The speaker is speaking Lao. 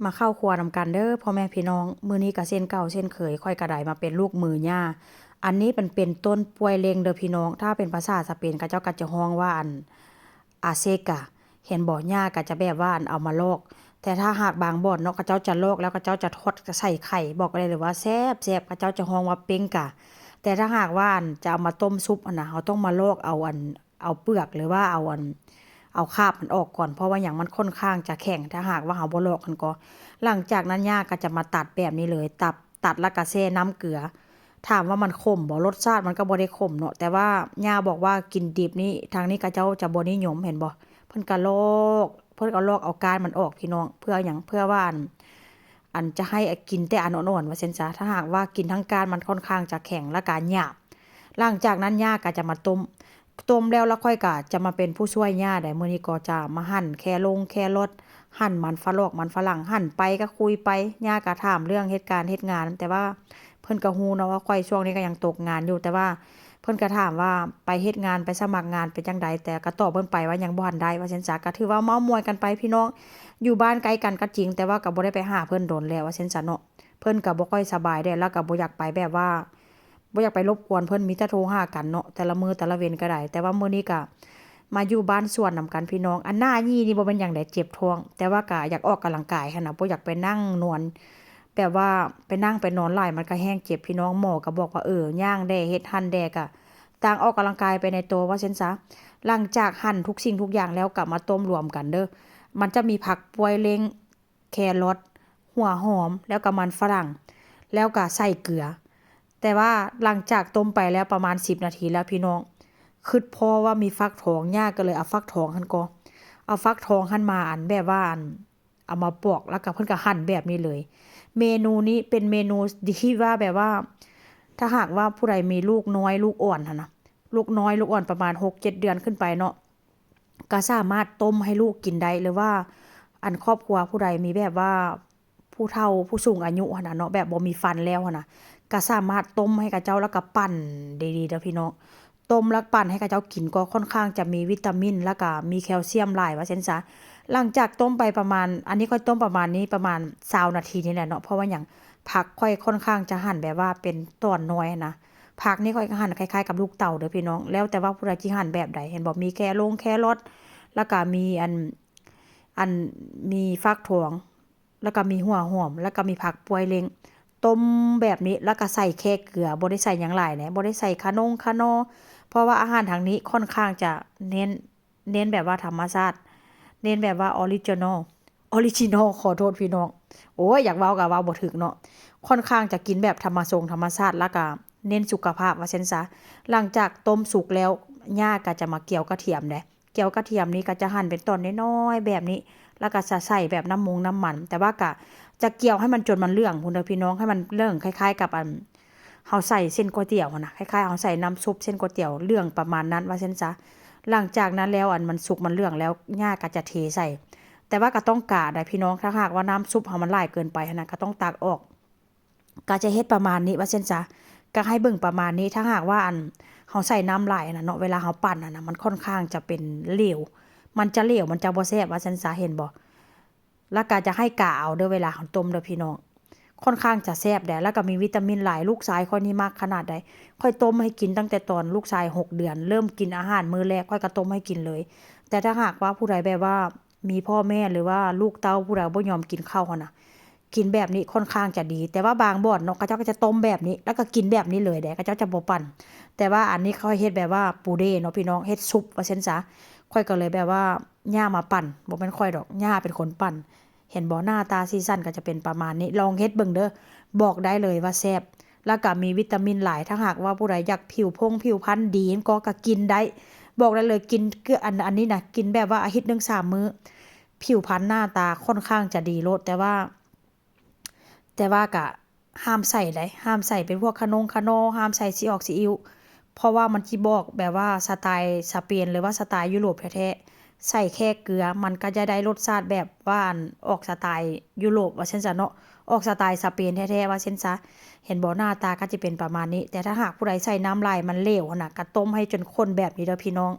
ມາເຂົ້າຄົວນຳກັນເດີ້ພໍ່ແມ່ພີ່ນ້ອງ. ມື້ນີ້ກໍເຊັ່ນເກົ່າເຊັ່ນເຄີຍ ຂ້ອຍກໍໄດ້ມາເປັນລູກມືຍ່າ. ອັນນີ້ມັນເປັນຕົ້ນປ່ວຍເລັ່ງເດີ້ພີ່ນ້ອງ. ຖ້າເປັນພາສາສະເປນ ເຂົາເຈົ້າກໍຈະຮ້ອງວ່າ ອັນ ອາເຊກາ ເຫັນບໍ່? ຍ່າກໍຈະແບບວ່າ ອັນ ເອົາມາລອກ. ແຕ່ຖ້າຫາກບາງບ່ອນເນາະ ເຂົາເຈົ້າຈະລອກແລ້ວ ເຂົາເຈົ້າຈະທອດໃສ່ໄຂ່ ບອກໄດ້ເລີຍວ່າແຊບໆ. ເຂົາເຈົ້າຈະຮ້ອງວ່າເປັງກາ. ແຕ່ຖ້າຫາກວ່າ ອັນ ຈະເອົາມາຕົ້ມຊຸບຫັ້ນນະ ເຮົາຕ້ອງມາລອກເອົາ ອັນ ເອົາເປືອກ ຫຼືວ່າເອົາ ອັນ ເອົາຄາບມັນອອກກ່ອນ. ເພາະວ່າຫຍັງ? ມັນຄ່ອນຂ້າງຈະແຂງ ຖ້າຫາກວ່າເຮົາບໍ່ລອກຫັ້ນກໍ. ຫຼັງຈາກນັ້ນຍ່າກໍຈະມາຕັດແບບນີ້ເລີຍ ຕັດ ຕັດແລ້ວກໍແຊ່ນ້ຳເກືອ. ຖາມວ່າມັນຂົມບໍ່? ລົດຊາດມັນກໍບໍ່ໄດ້ຂົມເນາະ ແຕ່ວ່າຍ່າບອກວ່າກິນດິບນີ້ ທາງນີ້ເຂົາເຈົ້າຈະບໍ່ນິຍົມ ເຫັນບໍ່? ເພິ່ນກໍລອກ ເພິ່ນກໍລອກເອົາກ້ານມັນອອກພີ່ນ້ອງ. ເພື່ອຫຍັງ? ເພື່ອວ່າ ອັນ ອັນຈະໃຫ້ ອາ ກິນແຕ່ອັນອ່ອນໆ ວ່າຊັ້ນຊະ. ຖ້າຫາກວ່າກິນທັງກ້ານ ມັນຄ່ອນຂ້າງຈະແຂງ ແລ້ວກະຫຍາບ. ຫຼັງຈາກນັ້ນຍ່າກໍຈະມາຕົ້ມ ຕົ້ມແລ້ວ ແລ້ວຂ້ອຍກໍຈະມາເປັນຜູ້ຊ່ວຍຍ່າໄດ໋. ມື້ນີ້ກໍຈະມາຫັ່ນແຄລົງແຄລອດ ຫັ່ນມັນຝຣັ່ງ ມັນຝຣັ່ງ ຫັ່ນໄປກໍຄຸຍໄປ. ຍ່າກໍຖາມເລື່ອງເຮັດການເຮັດງານ ແຕ່ວ່າເພິ່ນກໍຮູ້ເນາະວ່າຂ້ອຍຊ່ວງນີ້ກໍຍັງຕົກງານຢູ່ ແຕ່ວ່າ ເພິ່ນກໍຖາມວ່າໄປເຮັດງານ ໄປສະໝັກງານເປັນຈັ່ງໃດ ແຕ່ກໍຕອບເພິ່ນໄປວ່າຍັງບໍ່ທັນໄດ້ ວ່າຊັ້ນຊະ. ກໍຖືວ່າເມົາມອຍກັນໄປພີ່ນ້ອງ ຢູ່ບ້ານໃກ້ກັນກໍຈິງ ແຕ່ວ່າກໍບໍ່ໄດ້ໄປຫາເພິ່ນດົນແລ້ວ ວ່າຊັ້ນຊະເນາະ. ເພິ່ນກໍບໍ່ຄ່ອຍສະບາຍແດ່ ແລ້ວກໍບໍ່ຢາກໄປແບບວ່າ ບໍ່ຢາກໄປລົບກວນເພິ່ນ ມີແຕ່ໂທຫາກັນເນາະ ແຕ່ລະມື້ແຕ່ລະເວັນກໍໄດ້. ແຕ່ວ່າມື້ນີ້ກໍມາຢູ່ບ້ານສວນນຳກັນພີ່ນ້ອງ. ອັນໜ້າຫຍີ່ນີ້ບໍ່ແມ່ນຫຍັງໃດ ເຈັບທ້ອງ ແຕ່ວ່າກໍຢາກອອກກຳລັງກາຍຫັ້ນນະ ບໍ່ຢາກໄປນັ່ງນອນ ແບບວ່າໄປນັ່ງໄປນອນຫຼາຍມັນກໍແຮງເຈັບພີ່ນ້ອງ. ໝໍກໍບອກວ່າ ເອີ ຍ່າງແດ່ ເຮັດຫັ້ນແດ່ ກໍຕ່າງອອກກຳລັງກາຍໄປໃນໂຕ ວ່າຊັ້ນຊະ. ຫຼັງຈາກຫັ່ນທຸກສິ່ງທຸກຢ່າງແລ້ວ ກໍມາຕົ້ມລວມກັນເດີ້. ມັນຈະມີຜັກປ່ວຍເລັ່ງ ແຄລອດ ຫົວຫອມ ແລ້ວກໍມັນຝຣັ່ງ ແລ້ວກໍໃສ່ເກືອ. ແຕ່ວ່າຫຼັງຈາກຕົ້ມໄປແລ້ວປະມານສິບນາທີແລ້ວພີ່ນ້ອງ ຄຶດພໍ້ວ່າມີຟັກທອງ ຍ່າກໍເລີຍເອົາຟັກທອງຫັ້ນກໍ ເອົາຟັກທອງຫັ້ນມາ ອັນ ແບບວ່າ ອັນ ເອົາມາປອກ ແລ້ວກໍເພິ່ນກໍຫັ່ນແບບນີ້ເລີຍ. ເມນູນີ້ເປັນເມນູທີ່ວ່າແບບວ່າ ຖ້າຫາກວ່າຜູ້ໃດມີລູກນ້ອຍລູກອ່ອນຫັ້ນນະ ລູກນ້ອຍລູກອ່ອນປະມານຫົກເຈັດເດືອນຂຶ້ນໄປເນາະ ກໍສາມາດຕົ້ມໃຫ້ລູກກິນໄດ້ ຫຼືວ່າ ອັນ ຄອບຄົວຜູ້ໃດມີແບບວ່າຜູ້ເຖົ້າຜູ້ສູງອາຍຸຫັ້ນນະເນາະ ແບບບໍ່ມີຟັນແລ້ວຫັ້ນນະ ກໍສາມາດຕົ້ມໃຫ້ເຂົາເຈົ້າ ແລ້ວກໍປັ່ນດີໆເດີ້ພີ່ນ້ອງ. ຕົ້ມແລ້ວປັ່ນໃຫ້ເຂົາເຈົ້າກິນ ກໍຄ່ອນຂ້າງຈະມີວິຕາມິນ ແລ້ວກໍມີແຄລຊຽມຫຼາຍ ວ່າຊັ້ນຊະ. ຫຼັງຈາກຕົ້ມໄປປະມານ ອັນນີ້ຂ້ອຍຕົ້ມປະມານນີ້ ປະມານຊາວນາທີນີ້ແຫຼະເນາະ. ເພາະວ່າຫຍັງ? ຜັກຂ້ອຍຄ່ອນຂ້າງຈະຫັ່ນແບບວ່າເປັນຕອນນ້ອຍຫັ້ນນະ. ຜັກນີ້ຂ້ອຍກໍຫັ່ນຄ້າຍໆກັບລູກເຕົ່າເດີ້ພີ່ນ້ອງ ແລ້ວແຕ່ວ່າຜູ້ໃດຊິຫັ່ນແບບໃດ ເຫັນບໍ່? ມີແຄລົງແຄລອດ ແລ້ວກໍມີ ອັນ ອັນ ມີຟັກທອງ ແລ້ວກໍມີຫົວຫອມ ແລ້ວກໍມີຜັກປ່ວຍເລັ່ງ ຕົ້ມແບບນີ້ ແລ້ວກໍໃສ່ແຄ່ເກືອ ບໍ່ໄດ້ໃສ່ຫຍັງຫຼາຍເດ້ ບໍ່ໄດ້ໃສ່ຂະໜົງຂະໜໍ ເພາະວ່າອາຫານທາງນີ້ຄ່ອນຂ້າງຈະເນັ້ນ ເນັ້ນແບບວ່າທຳມະຊາດ ເນັ້ນແບບວ່າ original original ຂໍໂທດພີ່ນ້ອງ ໂອ້ຍ ຢາກເວົ້າກໍເວົ້າບໍ່ຖືກເນາະ. ຄ່ອນຂ້າງຈະກິນແບບທຳມະຊົງທຳມະຊາດ ແລ້ວກໍເນັ້ນສຸຂະພາບ ວ່າຊັ້ນຊະ. ຫຼັງຈາກຕົ້ມສຸກແລ້ວ ຍ່າກໍຈະມາກ່ຽວກະທຽມເດ້. ກ່ຽວກະທຽມນີ້ກໍຈະຫັ່ນເປັນຕອນນ້ອຍໆແບບນີ້ ແລ້ວກໍຈະໃສ່ແບບນ້ຳມົງນ້ຳມັນ ແຕ່ວ່າກໍຈະກ່ຽວໃຫ້ມັນຈົນມັນເຫຼືອງພຸ້ນເດີ້ພີ່ນ້ອງ ໃຫ້ມັນເຫຼືອງຄ້າຍໆກັບ ອັນ ເຮົາໃສ່ເສັ້ນກ໋ວຍຕຽວຫັ້ນນະ ຄ້າຍໆເຮົາໃສ່ນ້ຳຊຸບເສັ້ນກ໋ວຍຕຽວ ເຫຼືອງປະມານນັ້ນ ວ່າຊັ້ນຊະ. ຫຼັງຈາກນັ້ນແລ້ວ ອັນ ມັນສຸກມັນເຫຼືອງແລ້ວ ຍ່າກໍຈະເທໃສ່ ແຕ່ວ່າກໍຕ້ອງກາໄດ໋ພີ່ນ້ອງ ຖ້າຫາກວ່ານ້ຳຊຸບເຮົາມັນຫຼາຍເກີນໄປຫັ້ນນະ ກໍຕ້ອງຕັກອອກ. ກໍຈະເຮັດປະມານນີ້ ວ່າຊັ້ນຊະ ກໍໃຫ້ເບິ່ງປະມານນີ້. ຖ້າຫາກວ່າ ອັນ ເຮົາໃສ່ນ້ຳຫຼາຍຫັ້ນນະເນາະ ເວລາເຮົາປັ່ນຫັ້ນນະ ມັນຄ່ອນຂ້າງຈະເປັນເຫຼວ ມັນຈະເຫຼວ ມັນຈະບໍ່ແຊບ ວ່າຊັ້ນຊະ ເຫັນບໍ່? ແລ້ວກໍຈະໃຫ້ກາເອົາເດີ້ ເວລາເຮົາຕົ້ມເດີ້ພີ່ນ້ອງ ຄ່ອນຂ້າງຈະແຊບແດ່ ແລ້ວກໍມີວິຕາມິນຫຼາຍ. ລູກຊາຍຂ້ອຍນີ້ມັກຂະໜາດໃດ ຂ້ອຍຕົ້ມໃຫ້ກິນຕັ້ງແຕ່ຕອນລູກຊາຍຫົກເດືອນ ເລີ່ມກິນອາຫານມື້ແລກ ຂ້ອຍກໍຕົ້ມໃຫ້ກິນເລີຍ. ແຕ່ຖ້າຫາກວ່າຜູ້ໃດແບບວ່າມີພໍ່ແມ່ ຫຼືວ່າລູກເຕົ້າຜູ້ໃດບໍ່ຍອມກິນເຂົ້າຫັ້ນນະ ກິນແບບນີ້ຄ່ອນຂ້າງຈະດີ. ແຕ່ວ່າບາງບ່ອນເນາະ ເຂົາເຈົ້າກໍຈະຕົ້ມແບບນີ້ ແລ້ວກໍກິນແບບນີ້ເລີຍເດ້ ເຂົາເຈົ້າຈະບໍ່ປັ່ນ. ແຕ່ວ່າອັນນີ້ຂ້ອຍເຮັດແບບວ່າປູເດເນາະພີ່ນ້ອງ ເຮັດຊຸບ ວ່າຊັ້ນຊະ ຂ້ອຍກໍເລີຍແບບວ່າຍ່າມາປັ່ນ ບໍ່ແມ່ນຂ້ອຍດອກ ຍ່າເປັນຄົນປັ່ນ. ເຫັນບໍ່? ໜ້າຕາສີສັນກໍຈະເປັນປະມານນີ້ ລອງເຮັດເບິ່ງເດີ້ ບອກໄດ້ເລີຍວ່າແຊບ ແລ້ວກໍມີວິຕາມິນຫຼາຍ. ຖ້າຫາກວ່າຜູ້ໃດຢາກຜິວພົງຜິວພັນດີ ກໍ ກໍກິນໄດ້ ບອກໄດ້ເລີຍ ກິນ ອັນ ອັນນີ້ນະ ກິນແບບວ່າອາທິດໜຶ່ງສາມມື້ ຜິວພັນໜ້າຕາຄ່ອນຂ້າງຈະດີໂລດ. ແຕ່ວ່າ ແຕ່ວ່າກະຫ້າມໃສ່ໃດ໋ ຫ້າມໃສ່ເປັນພວກຂະໜົງຂະໜໍ ຫ້າມໃສ່ຊີອອກຊີອິ້ວ ເພາະວ່າມັນຊິບອກແບບວ່າສະໄຕສະເປນ ຫຼືວ່າສະໄຕຢູໂຣບແທ້ໆ. ໃສ່ແຄ່ເກືອ ມັນກໍຈະໄດ້ລົດຊາດແບບວ່າ ອັນ ອອກສະໄຕຢູໂຣບ ວ່າຊັ້ນຊະເນາະ ອອກສະໄຕສະເປນແທ້ໆ ວ່າຊັ້ນຊະ. ເຫັນບໍ່? ໜ້າຕາກໍຈະເປັນປະມານນີ້ ແຕ່ຖ້າຫາກຜູ້ໃດໃສ່ນ້ຳຫຼາຍ ມັນເຫຼວຫັ້ນນະ ກໍຕົ້ມໃຫ້ຈົນຂຸ້ນແບບນີ້ເດີ້ພີ່ນ້ອງ.